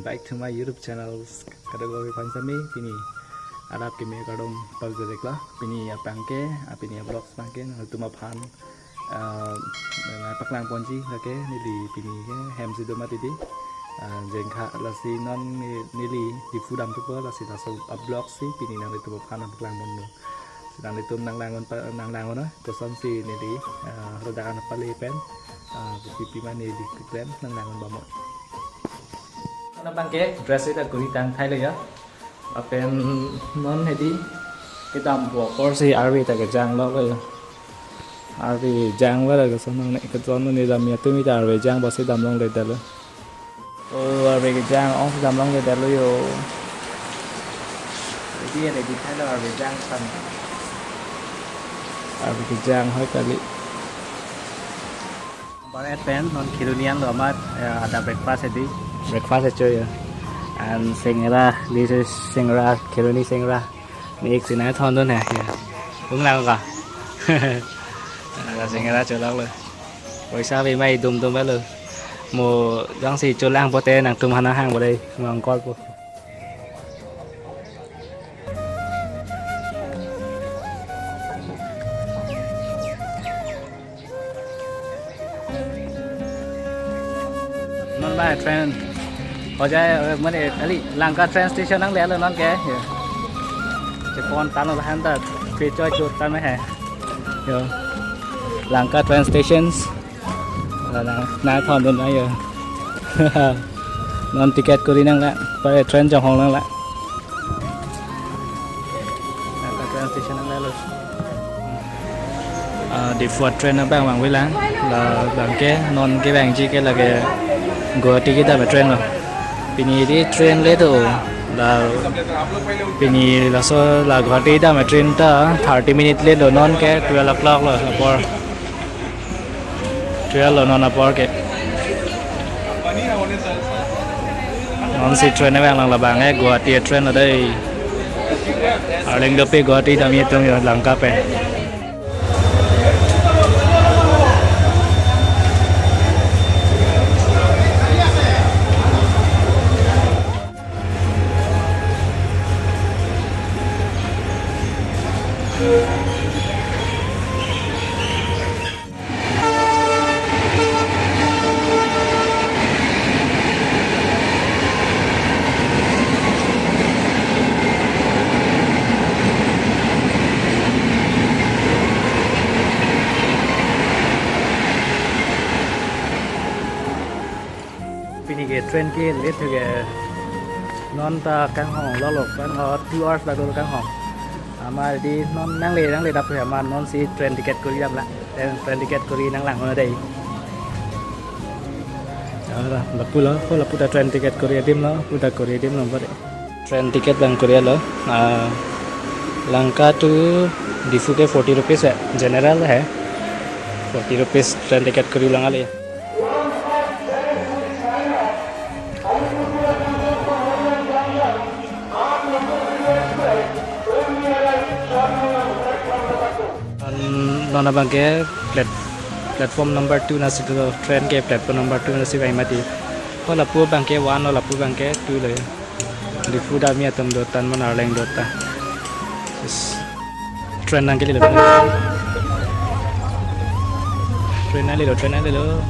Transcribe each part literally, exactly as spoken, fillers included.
Back to my YouTube channel. Kadokave aphan sami pini adap keme kardom pajirlo. Pini abangke, ah, pini vlogs abangke nangtum aphan, ah, nangpaklang ponji lake neli pini ke hem si do mati di. Ah, jengkha lasi non ne-, neli Diphu damthupo, lasi laso vlogs si pini nanglitum aphan nangpaklang ponlo. Si nanglitum nanglang-un pa, nanglang-un, ah, kosonsi neli, ah, hadak an pale pen, ah, kopi pima neli keklem nanglang-un bamo. Non abangke dress ita kuri tangthailo ya. Lapen non hedi kedampo apor si arve ta kejanglo ya. Arve janglo, laso nang ne kejon ne damji atum ita arve jangpo si damlongledetlo. Oh, arve kejang ong si damlongledetlo yo. Hedi, hedi thailo arve jang aphan. Arve kejang hoi kali. Bar et pen non Kheroni anlo amat, eh, adap breakfast hedi. Breakfast echo ya. And singara, this is singara, Kheroni singara. Ni ik sinai thondun he ya. Ung lang ka. Ada singara choloklo. Poisa ave mai dum dum lo. Mo jongsi cholang pote nangtum aphan hang bo dei, mo angkol po. Non ba train. Hojai, eh, mane kali Lanka train station nanglelo non ke. Ya. Chepon tanglo lahan ta. Kechoi chot tan he. Yo. Lanka train stations. Ala na, na thondun ayo. Non ticket kuri nanglang, pa train chonghong nanglang. Lanka train station nanglelo. Ah, Diphu train abang vangvelang, labangke non kevangji ke lake Guwahati kedam train lo. Pini di train late do, la pini laso la Guwahati kedam train ta thirty minute late lo, non ke twelve o'clock lo apor. Twelve lo non apor ke. Non si train vanglang, labang ke Guwahati train lo dei. Arleng dopik Guwahati damji atum yo Lanka pen. Pini ke train ke late ke, non ta kanghong lo lo, kanghong two hours lado kanghong. Amat di non nangle nangle dap ya, amat non si train ticket kuri dam la. Train, train ticket kuri nanglang ho dei. Ara, lapu lo, ko lapu ta train ticket kuri adim lo, pu ta kuri adim lo, bade. Train ticket abang kuri lo. Ah, Lanka to Diphu ke forty rupees hai, general hai. Forty rupees train ticket kuri lang ali. Non, non abangke plat-, platform number two nangsi do, train ke platform number two nangsi vang mati. Ko lapu abangke one, ko lapu abangke two lo. Diphu damji atum do tan, mane Arleng do ta. Yes. Train nangkele lo. Train nanglelo, train nanglelo.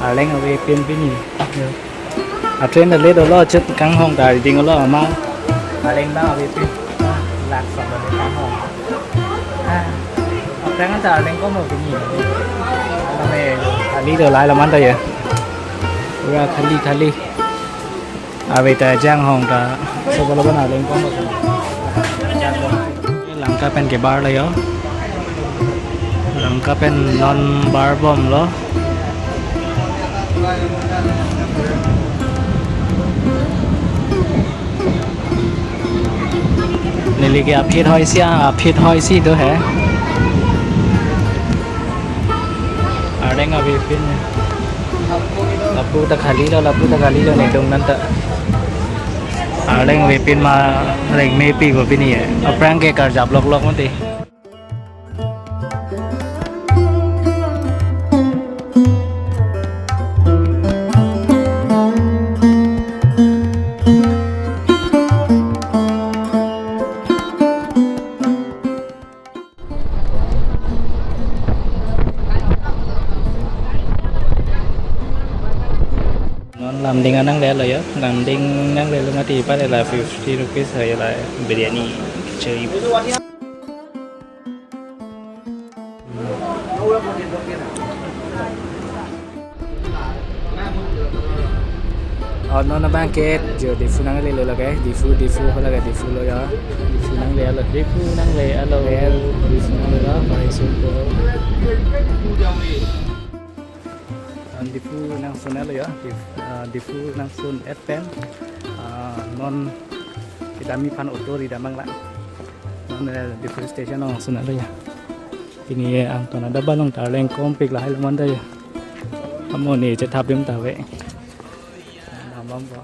Arleng ave pen pini. A train ta late lo, chot kanghong ta ding lo ama. Arleng abang ave pen. Lak song lo kanghong. Ah, aphrang ta Arleng kom lo pini. Ame khali do, lai laman ta ya. Pura khali khali. Ave ta janghong ta. Sobo lo bana Arleng kom lo. Lanka pen kebar lo yo. Lanka pen non bar bomlo. Neli ke aphi hoi si, aphi hoi si do hai. Avepin. Lapu ta khali lo, lapu ta khali lo, netum nanta. Arleng avepin ma rengmepi ko pini ya. Aphrang ke karjap lok lok mati. Non Lumding anangle lo ya, Lumding nanglelo mati pare la fifty rupees hai la biryani chai. Oh, non abang ke jo Diphu nanglelo lake, Diphu, Diphu ho lake, Diphu lo ya. Diphu nanglelo, Diphu nanglelo. Diphu nanglelo, paisung po. Ah, Diphu nangsun lo ya, Diphu, ah, Diphu nangsun et pen. Ah, non kedam aphan auto ridam nanglang. Non, eh, Diphu station nangsun lo ya. Pini angton adap along ta arleng kompik lahai lo manda ya. Amonit chethap adim ta ave. Nambam po.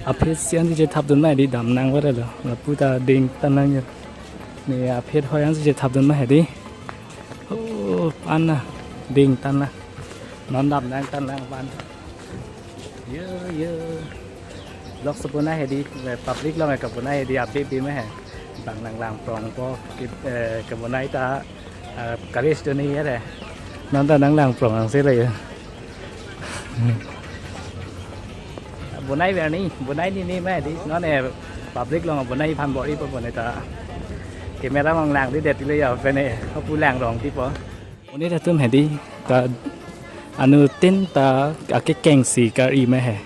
Aphi si ansi chethapdun ma hedi, dam nang vare lo. Lapu ta ding tan nang ya. Ne aphi hoi ansi chethapdun ma hedi. Oh, pan na. Ding tan na. Non dam nang tan nang pan. Yo, yo. Vlog si bonai hedi, public along kabonai hedi, api api ma he. Bang nanglang prong po, ki, eh, kabonai ta, eh, kalis tu ni ya deh. Non ta nanglang prong angse lo ya. Bonai ver ni, bonai ni ni ma hedi. Non eh public along bonai aphan bor-i po bonai ta. Camera along langdedet lo ya, pen eh, hapu lang rong ti po. Monit atum hedi, ta anuttin ta akekeng si kar-i ma he.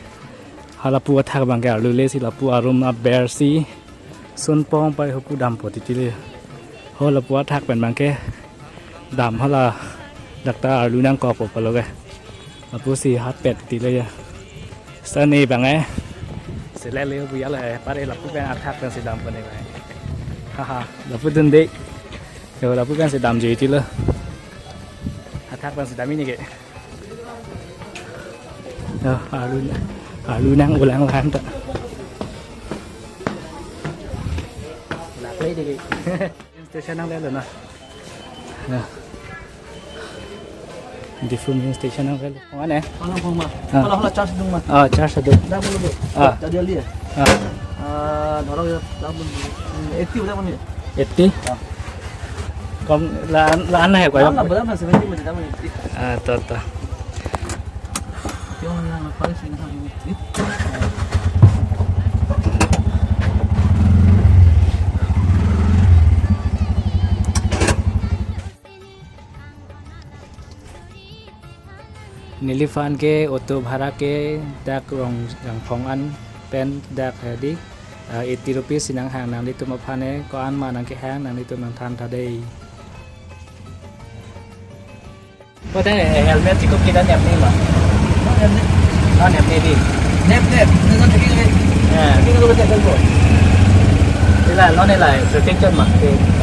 Halapu athak abang ke arlu le si lapu arum aber si sun pong pai hapu dampo titi le. Ho lapu athak pen abang ke dam hala dak ta arlu nangkokpo pulo ke. Lapu si hatpet titi le ya. Sani abang eh. Sele le bu ya le pare lapu pen athak pen si dampo ne abang. Haha, lapu dun de. Yo, lapu pen si damji titi lo. Athak pen si dam ini ke. Yo, arlu, arlu nang-ulang lahan ta. Laklai dikit. Station nanglelo na. Ya. Diphu main station nanglelo. Mana? Mana phone ma? Ah. Hala hala charge dung ma? Ah, charge dung. Dah belum tu. Ah. Jadi ali ya. Ah. Ah, dorong ya, dah belum. Eighty udah mana? Eighty? Ah. Kom la la ana hai ko? Dah belum, seventy menit dah menit. Ah, to to. Yung lang paling sing sa. Neliphan ke auto bhara ke dak Rong Rongphong an pen dak hedi, eh, eighty rupees si nanghang, nanglitum aphan ke ko-an ma nangkehang nanglitum nangthan tha dei. Bote helmet chikup kita nepni ma? Nepni. Ah, nepni dei. Nep nep. Ini kan checking ni. Eh. Checking lo kita kan. Ila, non ila, protection ma.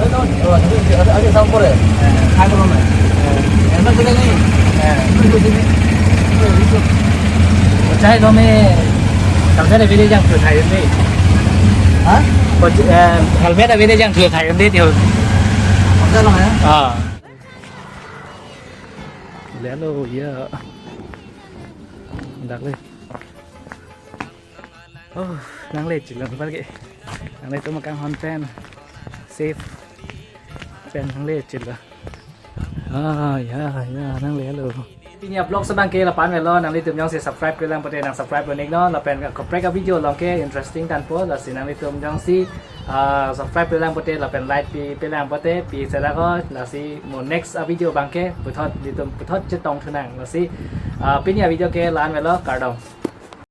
Oh, non. Oh, ada ada sama pore. Eh. Hai ko na. Eh. Helmet kita ni. Eh. Ini di sini. Ini di sini. Chai lo me. Kamsa de bili jang tu thai ni. Ha? Helmet de bili jang tu thai ni tio. Kamsa lo ya? Ah. Lelo ya. Dak le. Oh, nangle chilon parke. Nanglitum akanghon pen. Safe. Pen nangle chilon. Ah, ya, ya, nanglelo. Pini a-vlog si abang ke lapu-an avelo, nanglitum jongsi subscribe pe lang pute nang subscribe lo nik non, lapen kaprek a-video along ke interesting tangpo, lasi nanglitum jongsi, ah, subscribe pe lang pute, lapen like pi pe lang pute, pi sela ko, lasi mo next a-video abang ke, puthot, ilitum puthot chetong thunang, lasi, ah, pini a-video ke la-an avelo, kardom.